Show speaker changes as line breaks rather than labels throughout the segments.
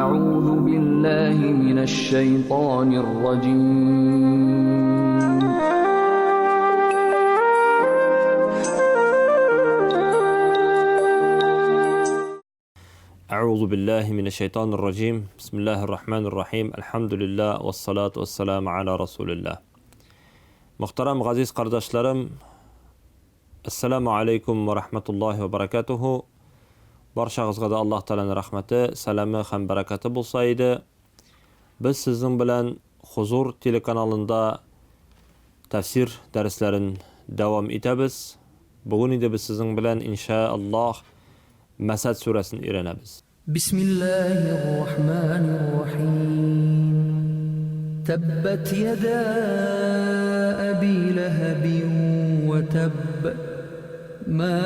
أعوذ بالله من الشيطان الرجيم.
أعوذ بالله من الشيطان الرجيم. بسم الله الرحمن الرحيم. الحمد لله والصلاة والسلام على رسول الله. Muhterem aziz kardeşlerim, Esselamu aleykum ve rahmetullahi ve berekatuhu. Barşagызга да Аллаһ Тәгаләнең рәхмәте, сәламе һәм бәрәкәте булса иде. Без сезнең белән Хузур телеканалында тәфсир дәресләрен дәвам итәбез. Бүген инде без сезнең белән иншаАллаһ Мәсәд сүрәсен өйрәнәбез.
Бисмиллаһир рахманир рахим. Тәббәт яда әби ләһәбин вә тәбб. Ма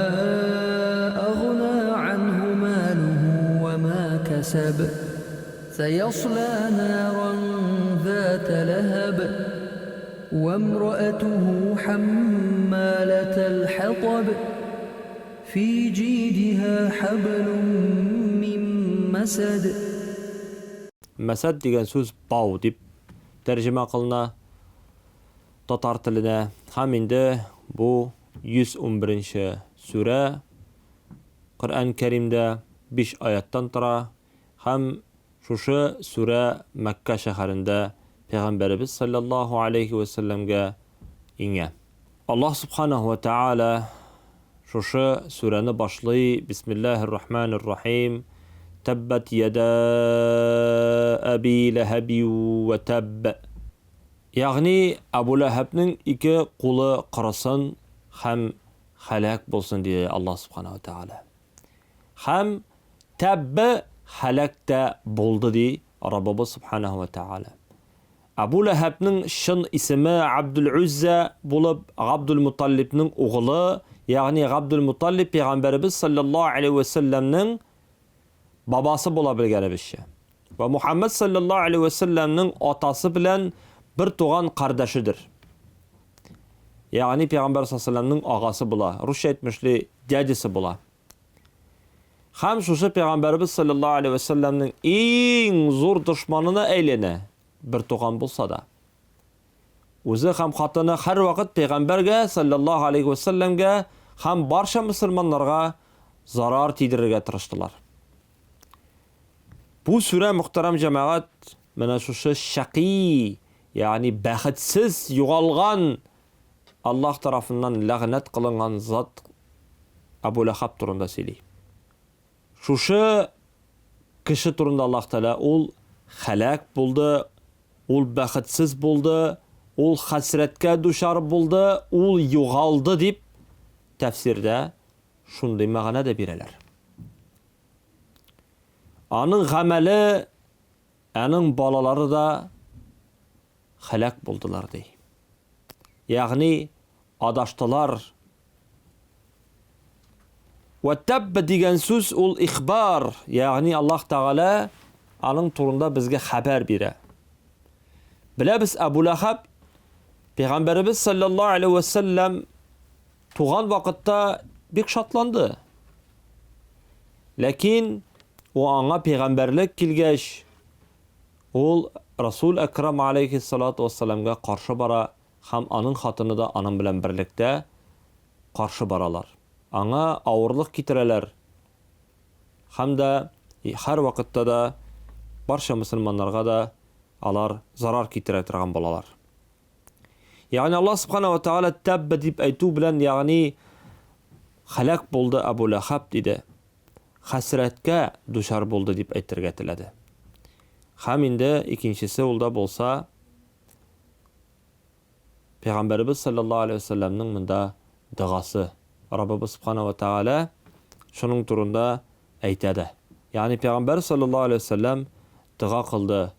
агна анһу малуху вә ма кәсәб. Сәясла наран зата ләһәб. Вәмраатуху хаммалатал хатаб. Фи җидиһа хәблүм мин мәсәд.
Мәсәд дигән сүз бау дип тәрҗемә кылына татар теленә һәм инде бу 111 нче сүрә Коръән Кәримдә 5 аяттан тора һәм шушы сүрә Мәккә шәһәрендә Пәйгамбәребез салләллаһу алейһи вә сәлләмгә иңә. Аллаһ Субханаһу вә Тәгалә шушы сүрәне башлый, Бисмиллаһир Рахманир Рахим, Тәббәт яда әби ләһәби вә тәбб. Ягъни Әбу Ләһәбнең ике кулы корысын һәм һәлак булсын, диде Аллаһ Субханаһу вә Тәгалә. Һәм тәбб һәлак тә булды, ди Раббыбыз Субханаһу вә Тәгалә. Әбу Ләһәбнең чын исеме Габдул-Үззә булып, Габдул-Муталлибның угылы, ягъни Габдул-Муталлиб пәйгамбәребез салләллаһу алейһи вә сәлләмнең бабасы була белгәнебезчә. Вә Мухаммәд салләллаһу алейһи вә сәлләмнең атасы белән бер туган кардәшедер. Ягъни пәйгамбәр салләллаһу алейһи вә сәлләмнең агасы була, русча әйтмешли, дядясы була. Һәм шушы пәйгамбәребез саллаллаһу алейһи вә сәлләмнең иң зур дошманына әйләнә, бер туган булса да. Үзе һәм хатыны һәрвакыт пәйгамбәргә саллаллаһу алейһи вә сәлләмгә һәм барча мөселманнарга зарар тидерергә тырыштылар. Бу сүрә, мөхтәрәм җәмәгать, менә шушы шәкый, ягъни бәхетсез югалган Аллаһ тарафыннан ләгънәт кылынган зат Әбу Ләхаб турында сөйли. Шушы кеше турында Аллаһ Тәгалә ул һәлак булды, ул бәхетсез булды, ул хәсрәткә дучар булды, ул югалды дип тәфсирдә шундый мәгънә дә бирәләр. Аның гамәле, аның балалары да һәлак булдылар, ди. Ягъни адаштылар. Вә тәбб дигән сүз ул ихбар, ягъни Аллаһ Тәгалә аның турында безгә хәбәр бирә. Беләбез, Әбу Ләһәб Пәйгамбәребез саллаллаһу алейһи вә сәлләм туган вакытта бик шатланды. Ләкин ул аңа пәйгамбәрлек килгәч, Ул Расул Әкрам алейһиссалату вәссәламгә каршы бара һәм аның хатыны да аның белән берлектә каршы баралар. Аңа авырлык китерәләр һәм дә һәрвакытта да барча мөселманнарга да алар зарар китерә торган булалар. Ягъни Аллаһ субхана ва тааля тәббә дип әйтү белән, ягъни һәлак булды Абу Ләхаб диде. Хәсрәткә дучар булды дип әйтергә теләде. Һәм инде икенчесе ул да булса Пәйгамбәребез саллаллаһу алейһи ва сәлләмнең монда догасы. Раббыбыз субхана ва тааля шуның турында әйтә дә. Ягъни пәйгамбәр саллаллаһу алейһи ва сәлләм дога кылды,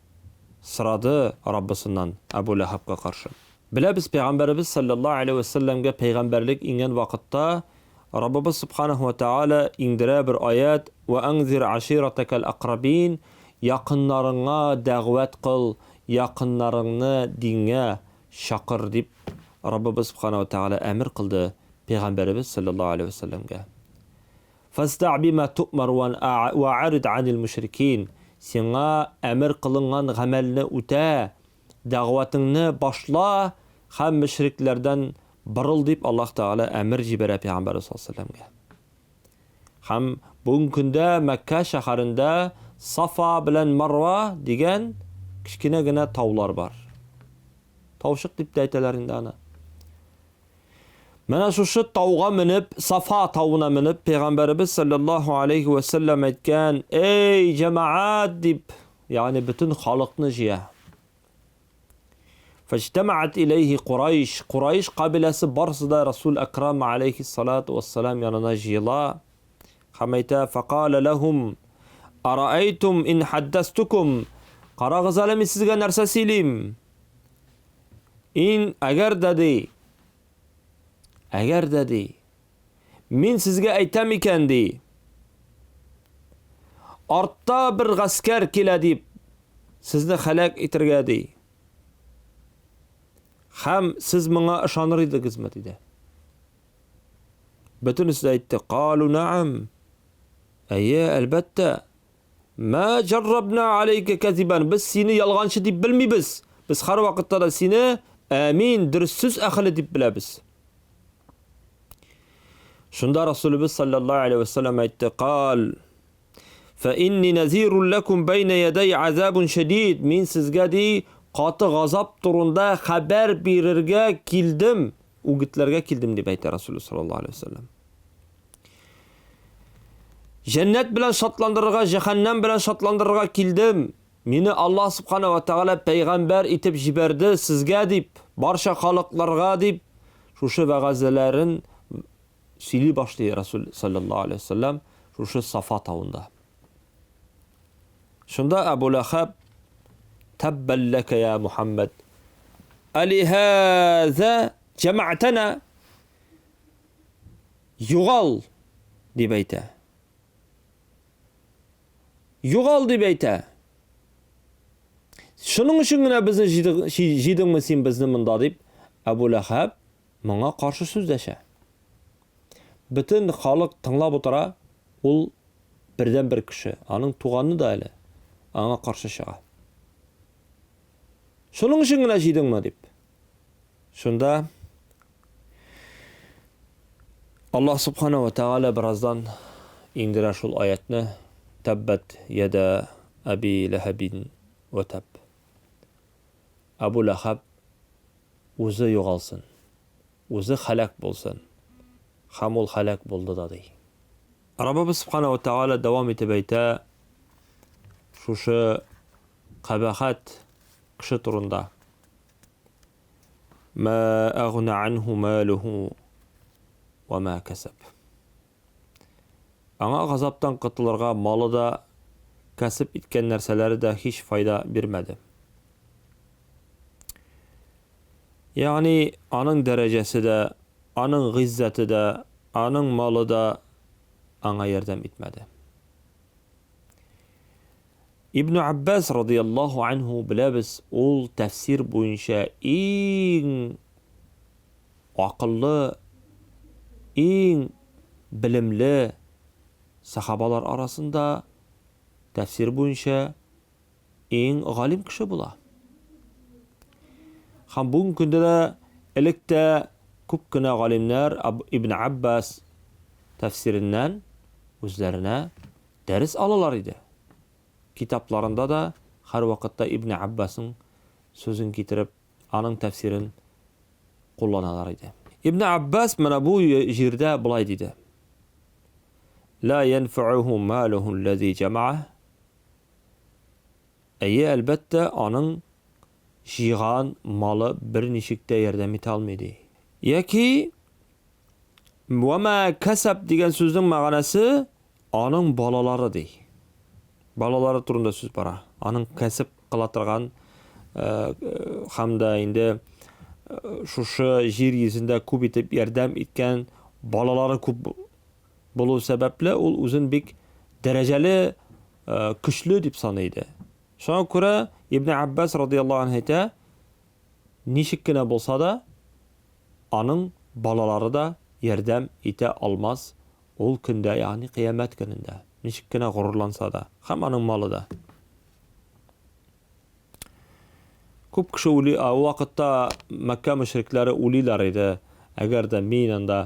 сорады Раббысыннан Әбу Ләһабка каршы. Беләбез, пәйгамбәребез саллаллаһу алейһи ва сәлләмгә пәйгамбәрлек иңгән вакытта Раббыбыз субханаһу ва тааля иңдерә бер аять, Ва анзир аширатакал акрабин, якыннарыңа дәгъват кыл, якыннарыңны дингә чакыр дип Раббыбыз субханаһу ва тааля әмер кылды пәйгамбәребез саллаллаһу алейһи ва сәлләмгә. Фасда' бима ту'мар ва'арид анил мушрикин. Сиңа әмер кылынган гамәлне үтә, дәгъватыңны башла һәм мөшрикләрдән борыл, дип Аллаһ Тәгалә әмер җибәрә пәйгамбәребез саллаллаһу алейһи ва сәлләмгә. Һәм бүгенге көндә Мәккә шәһәрендә Сафа белән Марва дигән кечкенә генә таулар бар. Таучык дип тә әйтәләр инде аны. Менә шушы тауга менеп, Сафа тавына менеп, пәйгамбәребез саллаллаһу алейхи ва саллям әйткән: "Эй, җәмәгать!" дип, ягъни бөтен халыкны җыя. Фаҗтамаат иләйһи Курайш, Курайш кабиләсе барысы да Расул Әкрам алейхиссалату вассалам янына җыела һәм әйтә, факалә ләһум, Араайтум ин хаддастукум, карагыз әле мин сезгә нәрсә сөйлим. Ин әгәр дә ди, әгәр дә ди, мин сезгә әйтәм икән ди, артта бер гаскәр килә дип, сезне хәләк итергә ди. Һәм сез моңа ышаныр идегезме диде. Бөтенесе дә әйтте, калу наам. Әйе, әлбәттә. Ма җаррабна алейка казибан. Без сине ялганчы дип белмибез. Без һәрвакытта да сине әмин, дөрес сүз әһеле дип беләбез. Шунда Расулыбыз саллаллаһу алейһи ва саллям әйтте, кал Фә инни нәзирун ләкум бәйнә ядәй азабун шәдид. Мин сезгә ди каты газап турында хәбәр бирергә килдем, үгетләргә килдем дип әйтә Расулыбыз саллаллаһу алейһи ва саллям. Җәннәт белән шатландырырга, җәһәннәм белән шатландырырга килдем. Мине Аллаһ субхана ва тәгалә пәйгамбәр итеп җибәрде сезгә дип, барча халыкларга дип, шушы вәгазәләрен сөйли башлый Расул саллаллаһу алейһи вәсәлләм шушы Сафа тавында. Шунда Әбу Ләхәб Тәббәл ләкә я Мухаммад. Алиһаза җәмәгътәнә югал дип әйтә. Югал дип әйтә. Шуның өчен генә безне җыйдыңмы син безне монда дип Әбу Ләхәб моңа каршы сүз дәшә. Бөтен халык тыңлап утыра, ул бердән-бер кеше, аның туганы да әле аңа каршы чыга. Шуның өчен генә җыйдыңмы дип. Шунда Аллаһ субхана ва тааля бераздан иңдерә шул аятны Тәббәт яда Аби Ләһәбин ва тәб. Абу Ләһәб үзе югалсын, үзе һәлак булсын. Һәм ул һәлак булды да ди. Раббыбыз субхана ва тааля дәвам итеп әйтә шушы кабахәт кеше турында. Мә әгъна анһу малуху ва ма кәсәб. Аңа газаптан котылырга малы да, кәсеп иткән нәрсәләре дә һич файда бирмәде. Ягъни аның дәрәҗәсе дә, аның гыйззәте дә, аның малы да аңа ярдәм итмәде. Ибн Аббас радыяллаһу анһу беләбез, ул тәфсир буенча иң акыллы, иң белемле сахабалар арасында тәфсир буенча иң галим кеше була. Һәм бүгенге көндә дә элек тә күп кенә галимнәр Ибн Аббас тәфсиреннән үзләренә дәрес алалар иде. Китапларында да һәрвакытта Ибн Аббасның сүзен китереп, аның тәфсирен кулланалар иде. Ибн Аббас менә бу җирдә болай диде. Ла янфa'уһу малуху аллази җама'а. Әйе, әлбәттә, аның җыйган малы берничек тә ярдәм итә алмый ди. Яки Вә мә кәсәб дигән сүзнең мәгънәсе аның балалары ди. Балалары турында сүз бара. Аның кәсеп кыла торган һәм дә инде шушы җир йөзендә күп итеп ярдәм иткән балалары күп булу сәбәпле, ул үзен бик дәрәҗәле, көчле дип саный иде. Шуңа күрә Ибн Аббас радияллаһу анһу әйтә, ничек кенә булса да, аның балалары да ярдәм итә алмас ул көндә, ягъни кыямәт көнендә, ничек кенә горурланса да, һәм аның малы да. Күп кеше уйлый, ә ул вакытта Мәккә мөшрикләре уйлыйлар иде, әгәр дә мин анда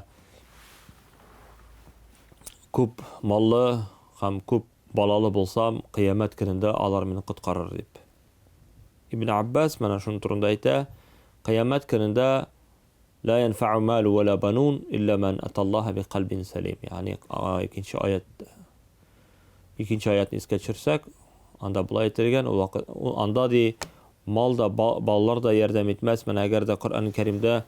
күп маллы һәм күп балалы булсам, кыямәт көнендә алар мине коткарыр дип. Ибн Аббас менә шуның турында әйтә, кыямәт көнендә ла янфау малу ва ла банун илля ман аталлаһа би кальбин салим. Ягъни икенче аят икенче аятны искә төшерсәк, анда болай әйтелгән, ул вакыт анда ди мал да балалар да ярдәм итмәс. Менә әгәр дә Коръән Кәримдә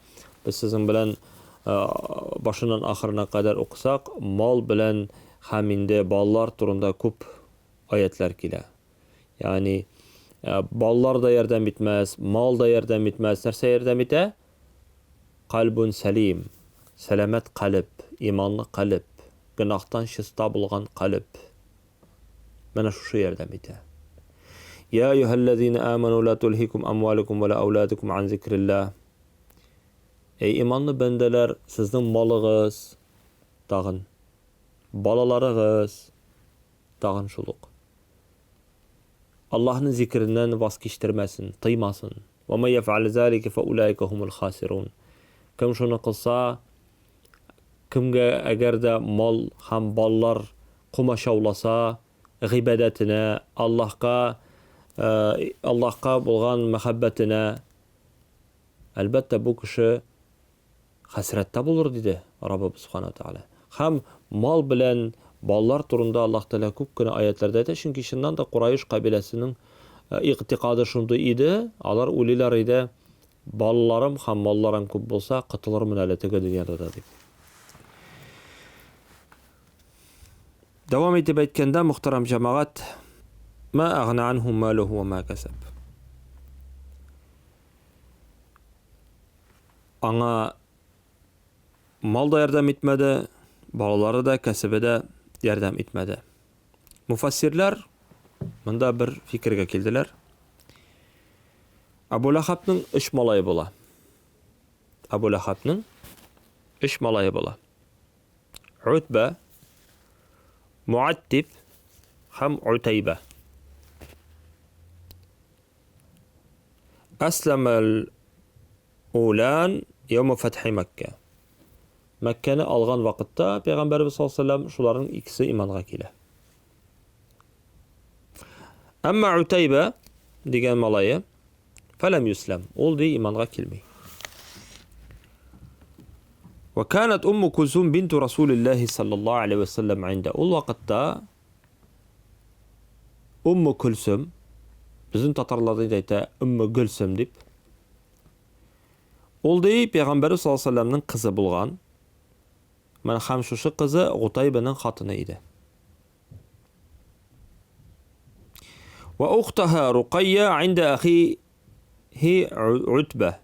без сезнең белән башыннан ахырына кадәр укысак, мал белән һәм инде балалар турында күп аятлар килә. Ягъни балалар да ярдәм итмәс, мал да ярдәм итмәс. Нәрсә ярдәм итә? Кальбун сәлим, сәламәт калеб, иманлы калеб, гөнаһтан чиста булган калеб. Менә шушы ярдәм итә. Я әйюһәлләзина аману ла тулһикум амвалукум ва ла ауладукум ан зикриллаһ. Эй иманлы бәндәләр, сезнең малыгыз, тагын балаларыгыз, тагын шул ук. Аллаһның зикереннән ваз кичтермәсен, тыймасын. Ва май яфъал залика фа улаика хумул хасирун. Кем шуны кылса, кемгә әгәр дә мал һәм баллар комачауласа, гыйбадәтенә, Аллаһка, э, Аллаһка булган мәхәббәтенә, әлбәттә, бу кеше хәсрәттә булыр, диде Раббыбыз Субхана Тәгалә. Һәм мал белән балалар турында Аллаһ Тәгалә күп кенә аятләрдә әйтә, чөнки чыннан да Курайш кабиләсенең э, игътикады шундый иде, алар уйлыйлар иде, балаларым һәм малларым күп булса, котылырмын әле теге дөньяда да дип. Дәвам итеп әйткәндә, мөхтәрәм җәмәгать, ма агна анху малуху ва ма касаб. Аңа мал да ярдәм итмәде, балалары да, кәсебе дә ярдәм итмәде. Муфассирлар монда бер фикергә килделәр. Абу Лахабның өч малае була. Абу Лахабның өч малае була. Утба, Муаттиб һәм Утайба. Әсләмәл улан яумы фәтхи Мәккә. Мәккәне алган вакытта Пәйгамбәрбез саллаллаһу алейһи шуларның икесе иманга килә. Әмма Утайба дигән малае фәләм юсләм, ул ди иманга килми. Ва канат Умму Кульсум бинту Расулиллаһи саллаллаһу алейһи ва саллям инда. Ул вакытта Умму Көлсем, безнең татарларда инде әйтә Умму Гөлсем дип. Ул ди пәйгамбәрбез саллаллаһу алейһи вәсәлләмнең кызы булган. Менә һәм шушы кызы Гутайбаның хатыны иде. Ва ухтаха Рукайя инда ахихи Утба.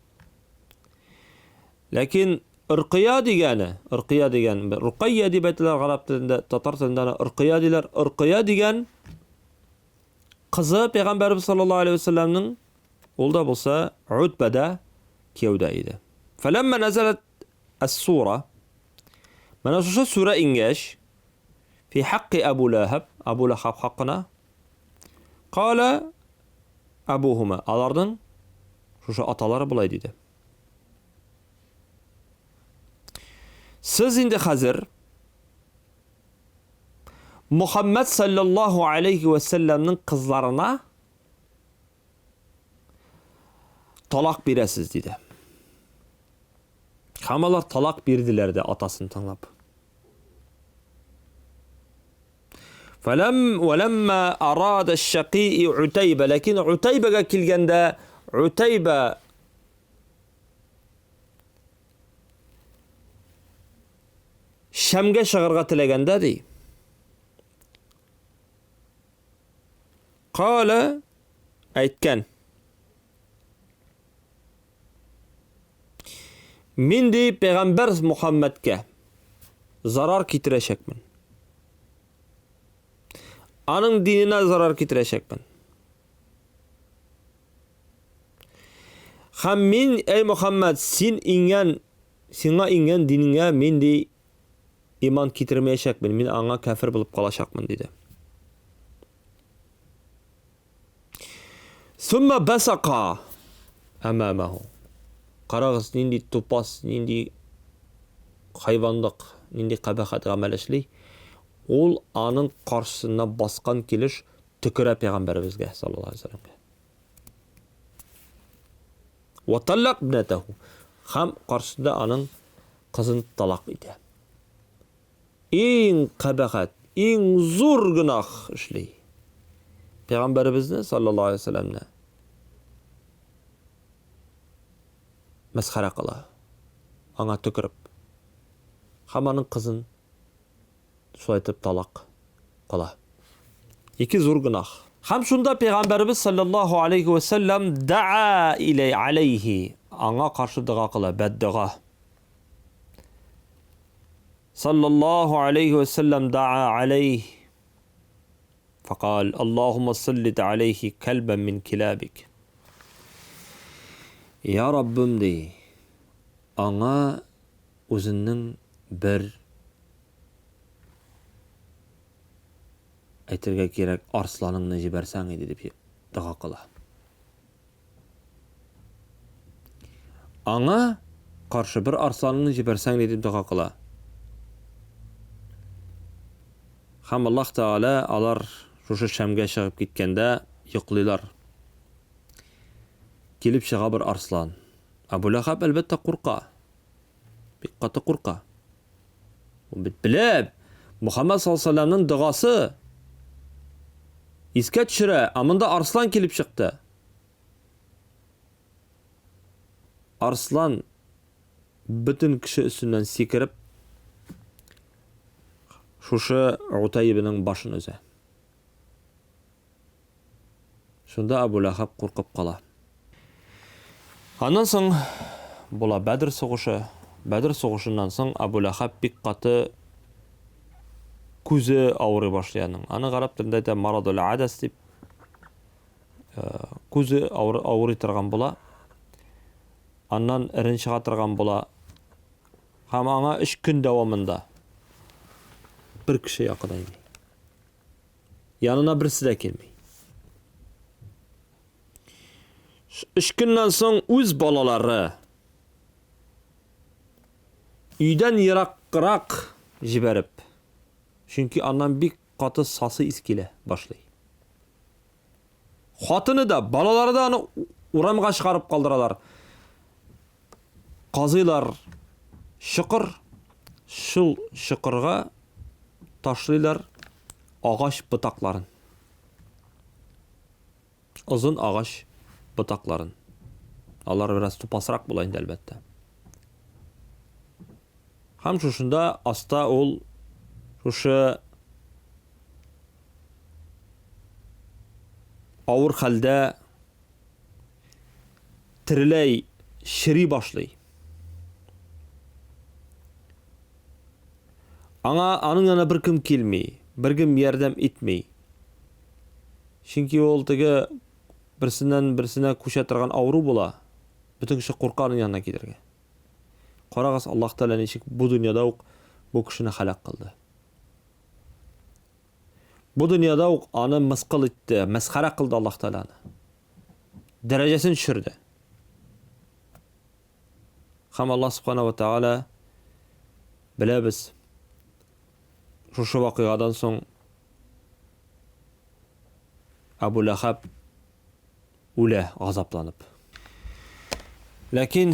Ләкин Ыркыя дигәне, Ыркыя дигән, Рукайя дип әйтәләр гарәп телендә, татар телендә аны Ыркыя диләр. Ыркыя дигән кызы пәйгамбәрбез саллаллаһу алейһи вәсәлләмнең ул да булса Утбада кияүдә иде. Фәләммә нәзәләт ас-сура. Менә шушы сүрә иңгәч, фи хакки Абу Лахаб, Абу Лахаб хакына, кала Абухума, аларның шушы аталары болай диде. Сез инде хәзер Мухаммад саллаллаху алейхи ва сәлләмнең кызларына талак бирәсез, диде. Һәм алар талак бирделәр дә атасын тыңлап. Фәләм вәләммә арада шәкии Утайба, ләкин Утайбага килгәндә Утайба Шәмгә чыгарга теләгәндә ди. Кала әйткән. Мин ди пәйгамбәр Мухаммадка зарар китерәчәкмен. Аның диненә зарар китерәчәкмен. Һәм мин, әй Мөхәммәд, син иңгән, сиңа иңгән динеңә мин ди иман китермәячәкмен, мин аңа кәфер булып калачакмын, диде. Сумма басака. Әмамәһу. Карагыз, нинди тупас, нинди хайванлык, нинди кабахәт гамәл эшли. Ул аның каршысына баскан килеш төкерә пәйгамбәребезгә, саллаллаһу алейһи вәсәлләмгә. Ва таллак ибнәтәһу. Һәм каршысында аның кызын талак итә. Иң кабахәт, иң зур гөнаһ эшли. Пәйгамбәребезне саллаллаһу алейһи вәсәлләмне мәсхәрә кыла. Аңа төкереп. Һәм аның кызын шулай итеп талак кыла. Ике зур гөнаһ. Һәм шунда пәйгамбәребез саллаллаһу алейхи вә сәлләм даа иләй алейхи аңа каршы дога кыла, бәддога. Саллаллаһу алейхи вә сәлләм даа алейх. Факал, Аллаһумма саллит алейхи кәлбән мин килабик. Я Раббым ди, аңа үзеннең бер әйтергә кирәк, арсланыңны җибәрсәң иде дип дога кыла. Аңа каршы бер арсланыңны җибәрсәң иде дип дога кыла. Һәм Аллаһ Тәгалә алар шушы Шәмгә чыгып киткәндә йоклыйлар. Килеп чыга бер арслан. Әбу Ләһәб, әлбәттә, курка. Бик каты курка. Ул бит белә, Мухаммад саллаллаһу алейһи вәсәлләмнең догасы искә төшерә, ә монда арслан килеп чыкты. Арслан бөтен кеше өстеннән сикереп, шушы Утайбының башын өзә. Шунда Әбу Ләһәб куркып кала. Аннан соң була Бәдр сугышы. Бәдр сугышыннан соң Әбу Ләһәб бик каты күзе авырый башлый аның. Аны гарәп телендә әйтә марадул адас дип. Э, күзе авыр, авырый торган була. Аннан эрен чыга торган була. Һәм аңа өч көн дәвамында бер кеше якынаймый. Янына берсе дә килми. Өч көннән соң үз балалары өйдән еракрак җибәреп, чөнки аннан бик каты сасы ис килә башлый. Хатыны да, балалары да аны урамга чыгарып калдыралар. Казыйлар чокыр, шул чокырга ташлыйлар агач ботакларын. Озын агач ботакларын. Алар бераз тупасрак була инде, әлбәттә. Һәм шушында аста ул шушы авыр хәлдә тереләй чери башлый. Аңа аның янына беркем килми, беркем ярдәм итми. Чөнки ул теге берсеннән берсенә күчә торган авыру була. Бөтен кеше курка аның янына килергә. Карагыз, Аллаһ Тәгалә ничек бу дөньяда ук бу кешене һәлак кылды. Бу дөньяда ук аны мыскыл итте, мәсхәрә кылды Аллаһ Тәгалә аны. Дәрәҗәсен төшерде. Һәм Аллаһ Субхана ва Тәгалә беләбез, шушы вакыйгадан соң Әбу Ләхәб үлә газапланып. Ләкин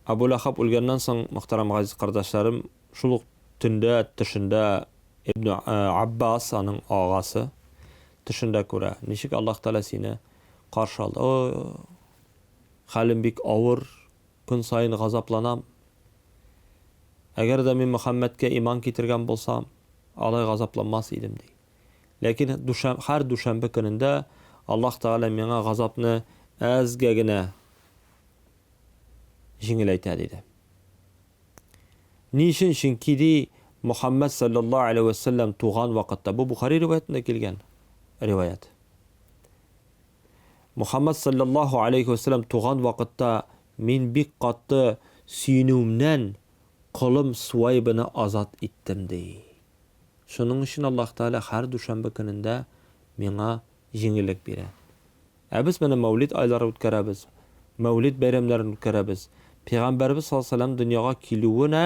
Әбу Ләхәб үлгәннән соң, мөхтәрәм газиз кардәшләрем, шул ук төндә төшендә Ибн Аббас, аның агасы, төшендә күрә. Ничек Аллаһ Тәгалә сине каршы алды. О, хәлем бик авыр, көн саен газапланам. Әгәр дә мин Мөхәммәдкә иман китергән булсам, алай газапланмас идем, ди. Ләкин дүшәм, һәр дүшәмбе көнендә Аллаһ Тәгалә миңа газапны әзгә генә җиңеләйтә, диде. Ни өчен? Чөнки ди, Мөхәммәд саллаллаһу алейһи вә сәлләм туган вакытта, бу Бухари риваятендә килгән риваять. Мөхәммәд саллаллаһу алейһи вә сәлләм туган вакытта мин бик каты сөенүемнән колым Суайбны азат иттем, ди. Шуның өчен Аллаһ Тәгалә һәр дүшәмбе көнендә миңа җиңеллек бирә. Ә без менә Мәүлид айлары үткәрәбез, Мәүлид бәйрәмнәрен үткәрәбез. Пәйгамбәребез саллаллаһу алейһи ва сәлләм дөньяга килүенә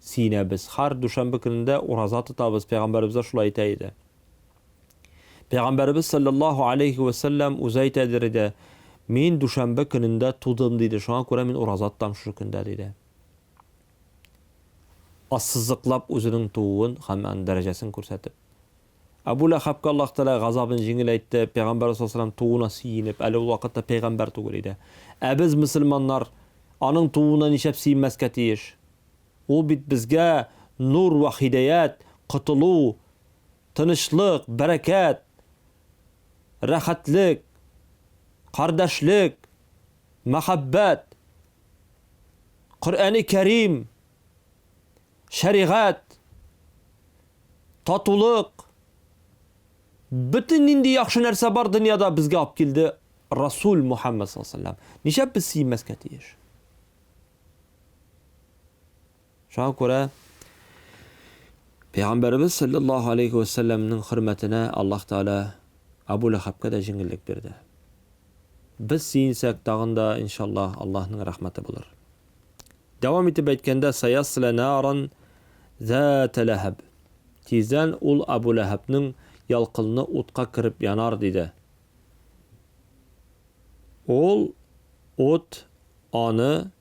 сөенәбез. Һәр дүшәмбе көнендә ураза тотабыз, пәйгамбәребез дә шулай әйтә иде. Пәйгамбәребез саллаллаһу алейһи ва сәлләм үзе әйтәдер иде, Мин дүшәмбе көнендә тудым, диде, шуңа күрә мин ураза тотам шушы көндә, диде. Ассызыклап үзенең тууын һәм аның дәрәҗәсен күрсәтеп. Әбу Ләхәбкә Аллаһ Тәгалә газабын җиңеләйтте, пәйгамбәр саллаллаһу алейһи ва тууына сөенеп, әле ул вакытта пәйгамбәр түгел иде. Ә без, мөселманнар, аның тууына нишләп сөенмәскә тиеш? Ул бит безгә нур вә һидаять, котылу, тынычлык, бәрәкәт, рәхәтлек, кардәшлек, мәхәббәт, Коръәни Кәрим, шәригать, татулык, бөтен нинди яхшы нәрсә бар дөньяда безгә алып килде Расул Мухаммад саллаллаху алейһи ва сәлләм. Нишләп без сөенмәскә тиеш? Шуңа күрә Пәйгамбәребез саллаллаху алейхи ва сәлләмнең хөрмәтенә Аллаһ Тәгалә Абу Ләхәбкә дә җиңеллек бирде. Без сөенсәк, тагын да, иншаллаһ, Аллаһның рәхмәте булыр. Дәвам итеп әйткәндә, Саясла наран зата ләһәб. Тиздән ул Абу Ләһәбнең ялкынлы утка кереп янар, диде. Ул ут аны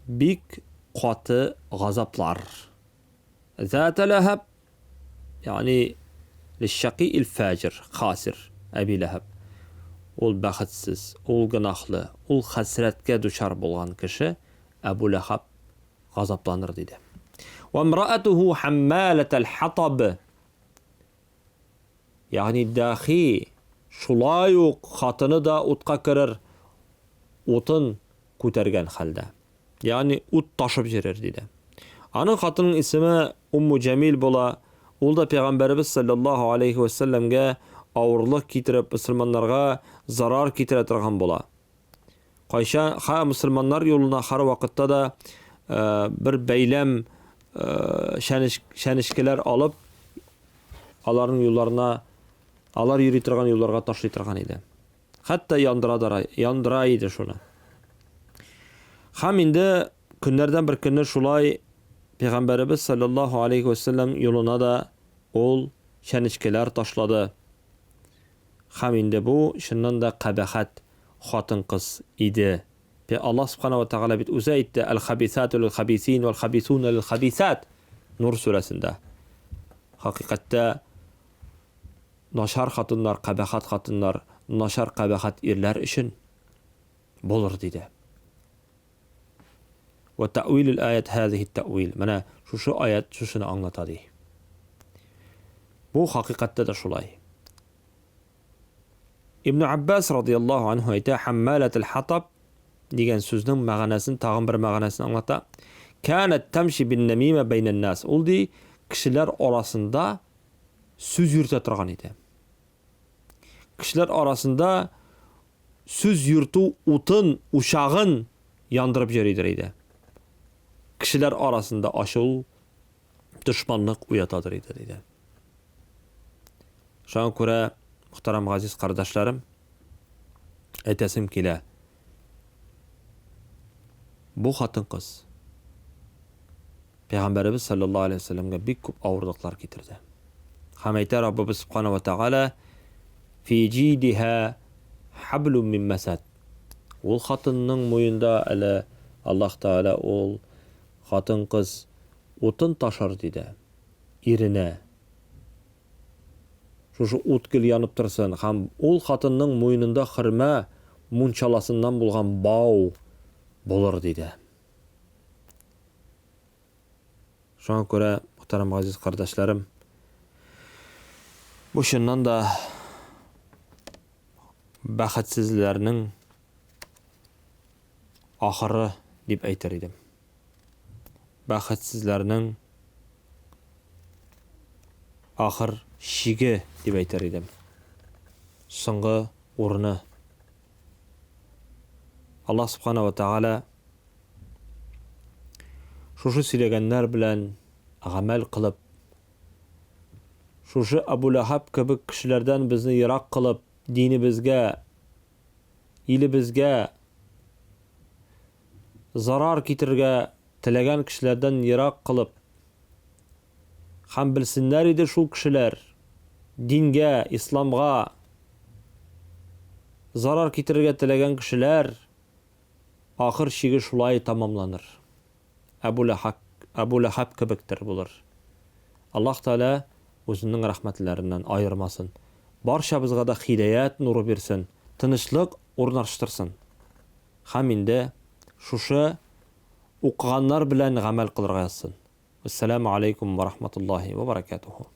бик каты газаплар. Зата ләһәб, ягъни лишшакиил фаҗир, хасир, Әби Ләһәб. Ул бәхетсез, ул гөнаһлы, ул хәсрәткә дучар булган кеше Әбу Ләһәб газапланыр, диде. Ва имраатуху хаммалатал хатаб. Ягъни дахи шулай ук хатыны да утка керер, утын күтәргән хәлдә. Ягъни ут ташып җөрер, диде. Аның хатынының исеме Умму Җәмил була. Ул да пәйгамбәребез саллаллаһу алейхи ва сәлләмгә авырлык китереп, мөселманнарга зарар китерә торган була. Кайчан ха мөселманнар юлына һәрвакытта да бер бәйләм чәнечкеләр алып, аларның юлларына, алар йөри торган юлларга ташлый торган иде. Хәтта яндыра да, яндыра иде шуны. Һәм инде көннәрдән бер көнне шулай Пәйгамбәребез саллаллаһу алейхи вәсәлләм юлына да ул чәнечкеләр ташлады. Һәм инде бу чыннан да кабахәт хатын-кыз иде. Аллаһ субхана ва тәгалә бит үзе әйтте, Әл-хабисату лил-хабисин вәл-хабисуна лил-хабисат. Нур сүрәсендә. Хакыйкатьтә начар хатыннар, кабахәт хатыннар, начар кабахәт ирләр өчен булыр диде. Ва тәвилул аят һазихи тәвил. Менә шушы аят шушыны аңлата ди. Бу хакыйкатьтә дә шулай. Ибн Аббас радияллаһу анһу әйтә, Хаммалатул хатаб дигән сүзнең мәгънәсен тагын бер мәгънәсен аңлата. Канат тамши бин намима бәйнән нас. Ул ди, кешеләр арасында сүз йөртә торган иде. Кешеләр арасында сүз йөртү утын, учагын яндырып йөридер иде. Кешеләр арасында ачу, дошманлык уятадыр иде, диде. Шуңа күрә, мөхтәрәм газиз кардәшләрем, әйтәсем килә, бу хатын-кыз Пәйгамбәребез саллаллаһу алейһи ва сәлләмгә бик күп авырлыклар китерде. Һәм әйтә Раббыбыз субхана ва тәгалә, Фи җидиһа хаблум мин масад. Ул хатынның муенда әле Аллаһ Тәгалә ул хатын-кыз утын ташыр диде иренә. Шушы ут гел янып торсын һәм ул хатынның муенында хөрмә мунчаласыннан булган бау булыр диде. Шуңа күрә, мөхтәрәм газиз кардәшләрем, бу чыннан да бәхетсезләрнең ахыры дип әйтер идем. Бәхетсезләрнең ахыр чиге дип әйтер идем. Соңгы урыны. Аллаһ Субхана ва Тааля шушы сөйләгәннәр белән гамәл кылып, шушы Абу Ләһаб кебек кешеләрдән безне ерак кылып, динебезгә илебезгә зарар китерергә теләгән кешеләрдән ерак кылып, һәм белсеннәр иде шул кешеләр, дингә, исламга зарар китерергә теләгән кешеләр, ахыр чиге шулай тәмамланыр. Әбу Ләхәб, Әбу Ләхәб кебектер булыр. Аллаһ Тәгалә үзенең рәхмәтләреннән аермасын. Барчабызга да хидаят нуры бирсен, тынычлык урнаштырсын. Һәм инде шушы укыганнар белән гамәл кылырга язсын. Вәссәламү алейкум вә рахматуллаһи вә баракатуху.